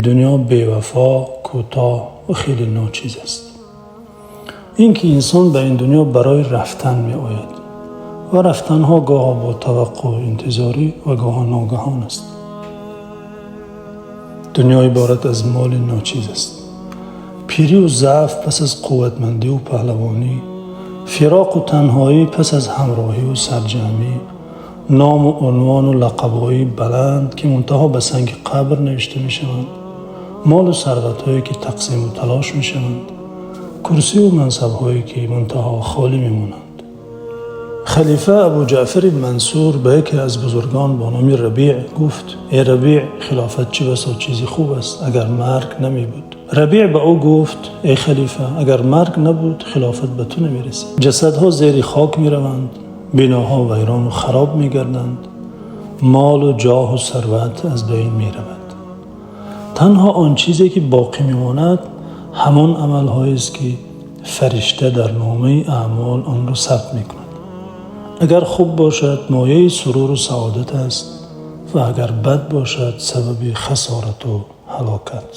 Дунё бевафо, кӯтоҳ ва хеле ночиз аст. Инки инсон ба ин дунё барои рафтан меояд ва рафтанҳо гоҳо бо таваққӯъ, интизорӣ ва гоҳо ногаҳон аст. Дунё иборат аз моли ночиз аст. Пирӣ ва заъф пас аз қувватмандӣ ва паҳлавонӣ, фироқ ва танҳоӣ пас аз ҳамроҳӣ ва сарҷамъӣ, ном ва унвон ва лақабҳои баланд, ки мунтаҳо ба санги қабр навишта мешаванд, мол ва сарватҳое ки тақсим ва талош мешаванд, курсӣ ва мансабҳое ки мунтаҳо холӣ мемонанд. Халифа Абӯ Ҷаъфар Мансур ба яке аз бузургон бо номи Рабеъ гуфт: «Эй Рабеъ, хилофат чӣ басо чизи хуб аст, агар марг намебуд». Рабеъ ба ӯ гуфт: «Эй халифа, агар марг набуд, хилофат ба ту намерасид». Ҷасадҳо зери хок мераванд, биноҳо вайрон ва хароб мегарданд, мол ва ҷоҳ ва сарват аз байн меравад. Танҳо он чизе ки боқӣ мемонад, ҳамон амалҳоест, ки фаришта дар номаи аъмол онро сабт мекунад. Агар хуб бошад, мояи сурур ва саодат аст ва агар бад бошад, сабаби хасорат ва ҳалокат.